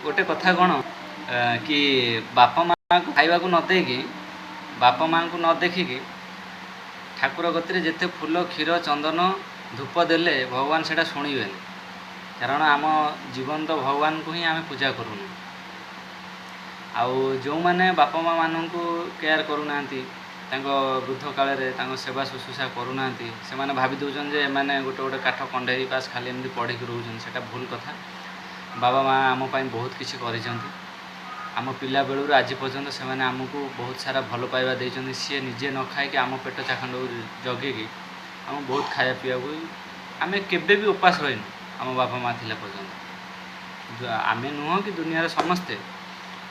ଗୋଟେ କଥା କ'ଣ କି ବାପା ମାଆକୁ ଖାଇବାକୁ ନ ଦେଇକି, ବାପା ମାଆଙ୍କୁ ନ ଦେଖିକି ଠାକୁର କତିରେ ଯେତେ ଫୁଲ, କ୍ଷୀର, ଚନ୍ଦନ, ଧୂପ ଦେଲେ ଭଗବାନ ସେଇଟା ଶୁଣିବେନି। କାରଣ ଆମ ଜୀବନ୍ତ ଭଗବାନଙ୍କୁ ହିଁ ଆମେ ପୂଜା କରୁନୁ। ଆଉ ଯେଉଁମାନେ ବାପା ମାଆମାନଙ୍କୁ କେୟାର କରୁନାହାନ୍ତି, ତାଙ୍କ ବୃଦ୍ଧ କାଳରେ ତାଙ୍କ ସେବା ଶୁଶ୍ରୂଷା କରୁନାହାନ୍ତି, ସେମାନେ ଭାବି ଦେଉଛନ୍ତି ଯେ ଏମାନେ ଗୋଟେ ଗୋଟେ କାଠ କଣ୍ଢେଇ, ବାସ୍ ଖାଲି ଏମିତି ପଡ଼ିକି ରହୁଛନ୍ତି। ସେଇଟା ଭୁଲ କଥା। ବାବା ମା ଆମ ପାଇଁ ବହୁତ କିଛି କରିଛନ୍ତି। ଆମ ପିଲାବେଳରୁ ଆଜି ପର୍ଯ୍ୟନ୍ତ ସେମାନେ ଆମକୁ ବହୁତ ସାରା ଭଲ ପାଇବା ଦେଇଛନ୍ତି। ସିଏ ନିଜେ ନ ଖାଇକି ଆମ ପେଟ ଚାଖଣ୍ଡକୁ ଜଗିକି ଆମକୁ ବହୁତ ଖାଇବା ପିଇବାକୁ, ଆମେ କେବେ ବି ଉପାସ ରହିନୁ ଆମ ବାପା ମା ଥିଲା ପର୍ଯ୍ୟନ୍ତ। ଆମେ ନୁହଁ କି ଦୁନିଆର ସମସ୍ତେ,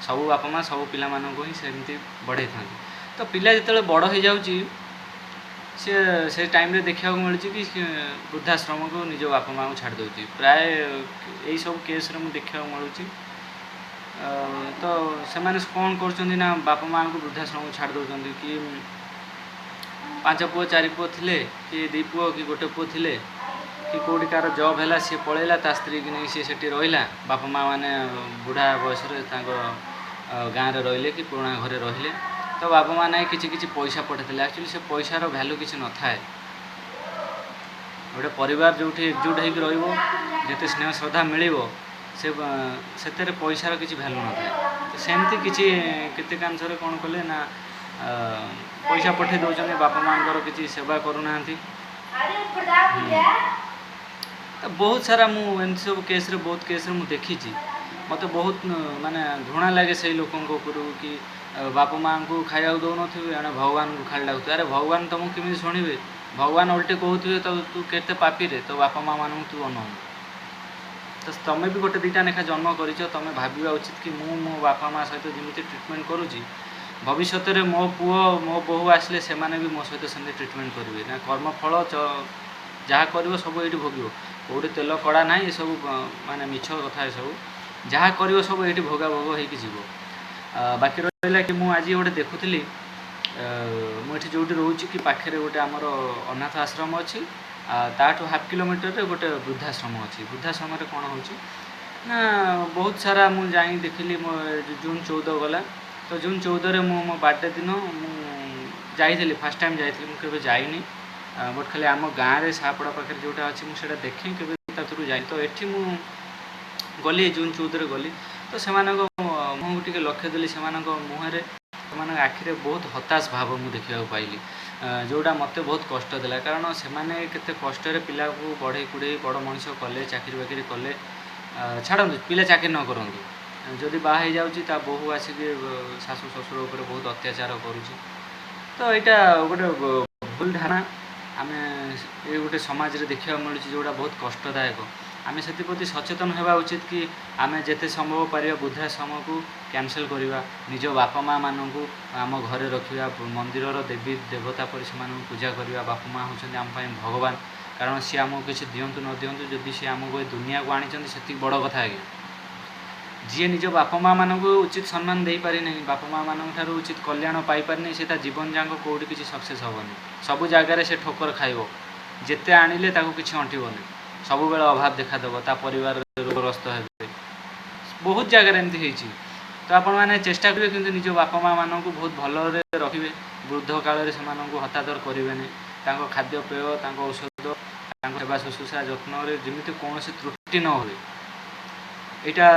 ସବୁ ବାପା ମା ସବୁ ପିଲାମାନଙ୍କୁ ହିଁ ସେମିତି ବଢ଼େଇଥାନ୍ତି। ତ ପିଲା ଯେତେବେଳେ ବଡ଼ ହେଇଯାଉଛି, ସିଏ ସେ ଟାଇମ୍ରେ ଦେଖିବାକୁ ମିଳୁଛି କି ସିଏ ବୃଦ୍ଧାଶ୍ରମକୁ ନିଜ ବାପା ମାଆଙ୍କୁ ଛାଡ଼ି ଦେଉଛି। ପ୍ରାୟ ଏଇସବୁ କେସ୍ରେ ମୁଁ ଦେଖିବାକୁ ମିଳୁଛି। ତ ସେମାନେ କ'ଣ କରୁଛନ୍ତି ନା, ବାପା ମାଆଙ୍କୁ ବୃଦ୍ଧାଶ୍ରମକୁ ଛାଡ଼ି ଦେଉଛନ୍ତି କି ପାଞ୍ଚ ପୁଅ, ଚାରି ପୁଅ ଥିଲେ କି ଦୁଇ ପୁଅ କି ଗୋଟେ ପୁଅ ଥିଲେ କି କେଉଁଠି କାହାର ଜବ୍ ହେଲା, ସିଏ ପଳେଇଲା, ତା ସ୍ତ୍ରୀକି ନେଇ ସିଏ ସେଠି ରହିଲା। ବାପା ମା ମାନେ ବୁଢ଼ା ବୟସରେ ତାଙ୍କ ଗାଁରେ ରହିଲେ କି ପୁରୁଣା ଘରେ ରହିଲେ। ତ ବାପା ମା ନାଇଁ କିଛି କିଛି ପଇସା ପଠେଇଥିଲେ। ଆକ୍ଚୁଆଲି ସେ ପଇସାର ଭ୍ୟାଲୁ କିଛି ନଥାଏ। ଗୋଟେ ପରିବାର ଯେଉଁଠି ଏକଜୁଟ ହେଇକି ରହିବ, ଯେତେ ସ୍ନେହ ଶ୍ରଦ୍ଧା ମିଳିବ, ସେ ସେଥିରେ ପଇସାର କିଛି ଭ୍ୟାଲୁ ନଥାଏ। ତ ସେମିତି କିଛି କେତେକାଂଶରେ କ'ଣ କଲେ ନା, ପଇସା ପଠେଇ ଦେଉଛନ୍ତି, ବାପା ମାଆଙ୍କର କିଛି ସେବା କରୁନାହାନ୍ତି। ତ ବହୁତ ସାରା ମୁଁ ଏମିତି ସବୁ କେସ୍ରେ, ବହୁତ କେସ୍ରେ ମୁଁ ଦେଖିଛି। ମୋତେ ବହୁତ ମାନେ ଘୃଣା ଲାଗେ ସେଇ ଲୋକଙ୍କ ଉପରକୁ କି ବାପା ମାଆଙ୍କୁ ଖାଇବାକୁ ଦେଉନଥିବେ, ଏଣେ ଭଗବାନଙ୍କୁ ଖାଲି ଡାକୁଥିବେ। ଆରେ, ଭଗବାନ ତୁମକୁ କେମିତି ଶୁଣିବେ? ଭଗବାନ ଓଲଟି କହୁଥିବେ ତ ତୁ କେତେ ପାପିରେ, ତୋ ବାପା ମା ମାନଙ୍କୁ ତୁ ଅନଉନୁ। ତ ତମେ ବି ଗୋଟେ ଦୁଇଟା ଲେଖା ଜନ୍ମ କରିଛ। ତମେ ଭାବିବା ଉଚିତ କି ମୁଁ ମୋ ବାପା ମା ସହିତ ଯେମିତି ଟ୍ରିଟମେଣ୍ଟ କରୁଛି, ଭବିଷ୍ୟତରେ ମୋ ପୁଅ, ମୋ ବୋହୂ ଆସିଲେ ସେମାନେ ବି ମୋ ସହିତ ସେମିତି ଟ୍ରିଟମେଣ୍ଟ କରିବେ ନା। କର୍ମଫଳ ଯାହା କରିବ ସବୁ ଏଇଠି ଭୋଗିବ। କେଉଁଠି ତେଲ କଡ଼ା ନାହିଁ। ଏସବୁ ମାନେ ମିଛ କଥା। ଏସବୁ ଯାହା କରିବ ସବୁ ଏଇଠି ଭୋଗା ଭୋଗ ହେଇକି ଯିବ। ବାକି ରହିଲା କି ମୁଁ ଆଜି ଗୋଟେ ଦେଖୁଥିଲି, ମୁଁ ଏଠି ଯେଉଁଠି ରହୁଛି କି ପାଖରେ ଗୋଟେ ଆମର ଅନାଥ ଆଶ୍ରମ ଅଛି, ତାଠୁ ହାଫ୍ କିଲୋମିଟରରେ ଗୋଟେ ବୃଦ୍ଧାଶ୍ରମ ଅଛି। ବୃଦ୍ଧାଶ୍ରମରେ କ'ଣ ହେଉଛି ନା, ବହୁତ ସାରା ମୁଁ ଯାଇ ଦେଖିଲି। ମୋ ଜୁନ୍ 14 ଗଲା, ତ ଜୁନ୍ 14ରେ ମୁଁ ମୋ ବାର୍ଥଡ଼େ ଦିନ ମୁଁ ଯାଇଥିଲି। ଫାର୍ଷ୍ଟ ଟାଇମ୍ ଯାଇଥିଲି, ମୁଁ କେବେ ଯାଇନି। ବଟ୍ ଖାଲି ଆମ ଗାଁରେ ସାହାପଡ଼ା ପାଖରେ ଯେଉଁଟା ଅଛି, ମୁଁ ସେଇଟା ଦେଖେ, କେବେ ତା ଭିତରକୁ ଯାଇନି। ତ ଏଠି ମୁଁ ଗଲି, ଜୁନ୍ 14ରେ ଗଲି। ତ ସେମାନଙ୍କ ମୁହଁକୁ ଟିକେ ଲକ୍ଷ୍ୟ ଦେଲି। ସେମାନଙ୍କ ମୁହଁରେ, ସେମାନଙ୍କ ଆଖିରେ ବହୁତ ହତାଶ ଭାବ ମୁଁ ଦେଖିବାକୁ ପାଇଲି, ଯେଉଁଟା ମୋତେ ବହୁତ କଷ୍ଟ ଦେଲା। କାରଣ ସେମାନେ କେତେ କଷ୍ଟରେ ପିଲାକୁ ବଢ଼େଇ କୁଢ଼େଇ ବଡ଼ ମଣିଷ କଲେ, ଚାକିରି ବାକିରି କଲେ। ଛାଡ଼ନ୍ତୁ, ପିଲା ଚାକିରି ନ କରନ୍ତୁ, ଯଦି ବାହା ହେଇଯାଉଛି, ତା ବୋହୂ ଆସିକି ଶାଶୁ ଶ୍ୱଶୁର ଉପରେ ବହୁତ ଅତ୍ୟାଚାର କରୁଛି। ତ ଏଇଟା ଗୋଟେ ଭୁଲ ଧାରଣା ଆମେ ଏ ଗୋଟେ ସମାଜରେ ଦେଖିବାକୁ ମିଳୁଛି, ଯେଉଁଟା ବହୁତ କଷ୍ଟଦାୟକ। ଆମେ ସେଥିପ୍ରତି ସଚେତନ ହେବା ଉଚିତ କି ଆମେ ଯେତେ ସମ୍ଭବ ପାରିବା ବୃଦ୍ଧାଶ୍ରମକୁ କ୍ୟାନସେଲ୍ କରିବା, ନିଜ ବାପା ମାଆମାନଙ୍କୁ ଆମ ଘରେ ରଖିବା, ମନ୍ଦିରର ଦେବୀ ଦେବତା ପରି ସେମାନଙ୍କୁ ପୂଜା କରିବା। ବାପା ମା ହେଉଛନ୍ତି ଆମ ପାଇଁ ଭଗବାନ। କାରଣ ସିଏ ଆମକୁ କିଛି ଦିଅନ୍ତୁ ନ ଦିଅନ୍ତୁ, ଯଦି ସିଏ ଆମକୁ ଏ ଦୁନିଆକୁ ଆଣିଛନ୍ତି, ସେତିକି ବଡ଼ କଥା ଆଜ୍ଞା। ଯିଏ ନିଜ ବାପା ମାଆମାନଙ୍କୁ ଉଚିତ ସମ୍ମାନ ଦେଇପାରିନାହିଁ, ବାପା ମାଆମାନଙ୍କ ଠାରୁ ଉଚିତ କଲ୍ୟାଣ ପାଇପାରିନି, ସେ ତା ଜୀବନ ଯାକ କେଉଁଠି କିଛି ସକ୍ସେସ୍ ହେବନି। ସବୁ ଜାଗାରେ ସେ ଠୋକର ଖାଇବ। ଯେତେ ଆଣିଲେ ତାକୁ କିଛି ଅଣ୍ଟିବନି। ସବୁବେଳେ ଅଭାବ ଦେଖାଦେବ, ତା ପରିବାରରେ ରୋଗଗ୍ରସ୍ତ ହେବେ। ବହୁତ ଜାଗାରେ ଏମିତି ହେଇଛି। ତ ଆପଣମାନେ ଚେଷ୍ଟା କରିବେ କିନ୍ତୁ ନିଜ ବାପା ମାଆମାନଙ୍କୁ ବହୁତ ଭଲରେ ରଖିବେ। ବୃଦ୍ଧ କାଳରେ ସେମାନଙ୍କୁ ହତାଦର କରିବେନି। ତାଙ୍କ ଖାଦ୍ୟପେୟ, ତାଙ୍କ ଔଷଧ, ତାଙ୍କ ସେବା ଶୁଶ୍ରୂଷା ଯତ୍ନରେ ଯେମିତି କୌଣସି ତ୍ରୁଟି ନ ହୁଏ। ଏଇଟା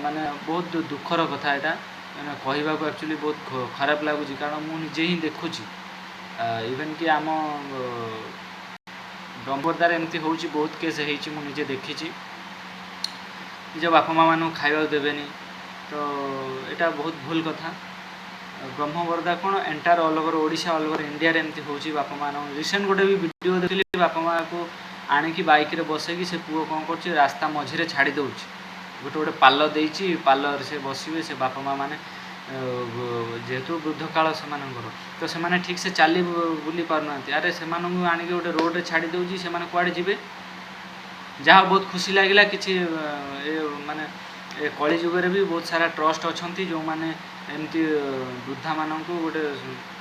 ମାନେ ବହୁତ ଦୁଃଖର କଥା। ଏଇଟା ମାନେ କହିବାକୁ ଆକ୍ଚୁଆଲି ବହୁତ ଖରାପ ଲାଗୁଛି, କାରଣ ମୁଁ ନିଜେ ହିଁ ଦେଖୁଛି। ଇଭେନ୍ କି ଆମ ବ୍ରହ୍ମବର୍ଦ୍ଦାରେ ଏମିତି ହେଉଛି, ବହୁତ କେସ୍ ହେଇଛି, ମୁଁ ନିଜେ ଦେଖିଛି। ନିଜ ବାପା ମାଆମାନଙ୍କୁ ଖାଇବାକୁ ଦେବେନି, ତ ଏଇଟା ବହୁତ ଭୁଲ କଥା। ବ୍ରହ୍ମବର୍ଦ୍ଦା କ'ଣ, entire all over Odisha, all over ଇଣ୍ଡିଆରେ ଏମିତି ହେଉଛି। ବାପା ମାଆମାନଙ୍କୁ, ରିସେଣ୍ଟ ଗୋଟେ ବି ଭିଡ଼ିଓ ଦେଖିଲି, ବାପା ମାଆକୁ ଆଣିକି ବାଇକ୍ରେ ବସେଇକି ସେ ପୁଅ କ'ଣ କରୁଛି, ରାସ୍ତା ମଝିରେ ଛାଡ଼ି ଦେଉଛି। ଗୋଟେ ଗୋଟେ ପାଲ ଦେଇଛି, ପାଲରେ ସେ ବସିବେ। ସେ ବାପା ମାଆ ମାନେ ଯେହେତୁ ବୃଦ୍ଧ କାଳ ସେମାନଙ୍କର, ତ ସେମାନେ ଠିକ୍ ସେ ଚାଲି ବୁଲି ପାରୁନାହାନ୍ତି। ଆରେ, ସେମାନଙ୍କୁ ଆଣିକି ଗୋଟେ ରୋଡ଼ରେ ଛାଡ଼ି ଦେଉଛି, ସେମାନେ କୁଆଡ଼େ ଯିବେ? ଯାହା ବହୁତ ଖୁସି ଲାଗିଲା, କିଛି ଏ ମାନେ ଏ କଳି ଯୁଗରେ ବି ବହୁତ ସାରା ଟ୍ରଷ୍ଟ ଅଛନ୍ତି, ଯେଉଁମାନେ ଏମିତି ବୃଦ୍ଧାମାନଙ୍କୁ ଗୋଟେ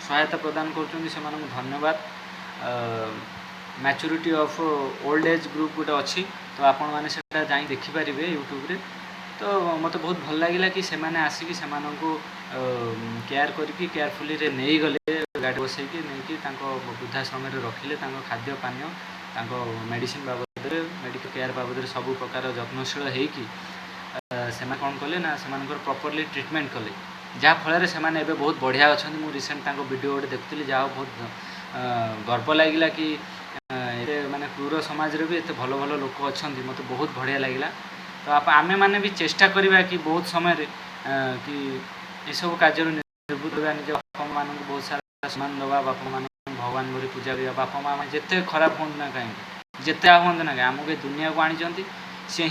ସହାୟତା ପ୍ରଦାନ କରୁଛନ୍ତି। ସେମାନଙ୍କୁ ଧନ୍ୟବାଦ। Maturity of old age group ଗୋଟେ ଅଛି, ତ ଆପଣମାନେ ସେଟା ଯାଇ ଦେଖିପାରିବେ ୟୁଟ୍ୟୁବରେ। ତ ମୋତେ ବହୁତ ଭଲ ଲାଗିଲା କି ସେମାନେ ଆସିକି ସେମାନଙ୍କୁ କେୟାର କରିକି କେୟାରଫୁଲିରେ ନେଇଗଲେ, ଗାଡ଼ି ବସେଇକି ନେଇକି ତାଙ୍କ ବୃଦ୍ଧାଶ୍ରମରେ ରଖିଲେ। ତାଙ୍କ ଖାଦ୍ୟ ପାନୀୟ, ତାଙ୍କ ମେଡ଼ିସିନ ବାବଦରେ, ମେଡ଼ିକାଲ କେୟାର ବାବଦରେ ସବୁ ପ୍ରକାର ଯତ୍ନଶୀଳ ହେଇକି ସେମାନେ କ'ଣ କଲେ ନା ସେମାନଙ୍କର ପ୍ରପରଲି ଟ୍ରିଟମେଣ୍ଟ କଲେ, ଯାହାଫଳରେ ସେମାନେ ଏବେ ବହୁତ ବଢ଼ିଆ ଅଛନ୍ତି। ମୁଁ ରିସେଣ୍ଟ ତାଙ୍କ ଭିଡ଼ିଓ ଗୋଟେ ଦେଖୁଥିଲି। ଯାହା ହଉ, ବହୁତ ଗର୍ବ ଲାଗିଲା କି ଏତେ ମାନେ କ୍ରୁର ସମାଜରେ ବି ଏତେ ଭଲ ଭଲ ଲୋକ ଅଛନ୍ତି। ମୋତେ ବହୁତ ବଢ଼ିଆ ଲାଗିଲା। ତ ଆମେମାନେ ବି ଚେଷ୍ଟା କରିବା କି ବହୁତ ସମୟରେ କି ଏସବୁ କାର୍ଯ୍ୟରୁ ନିବୃତ୍ତ ରହିବା, ନିଜ ବାପା ମାନଙ୍କୁ ବହୁତ ସାରା ସମ୍ମାନ ଦେବା, ବାପା ମାନଙ୍କୁ ଭଗବାନ ଭଳି ପୂଜା କରିବା। ବାପା ମା ମାନେ ଯେତେ ଖରାପ ହୁଅନ୍ତୁ ନା କାହିଁକି, ଯେତେ ହୁଅନ୍ତୁ ନା କାହିଁକି, ଆମକୁ ଏ ଦୁନିଆକୁ ଆଣିଛନ୍ତି।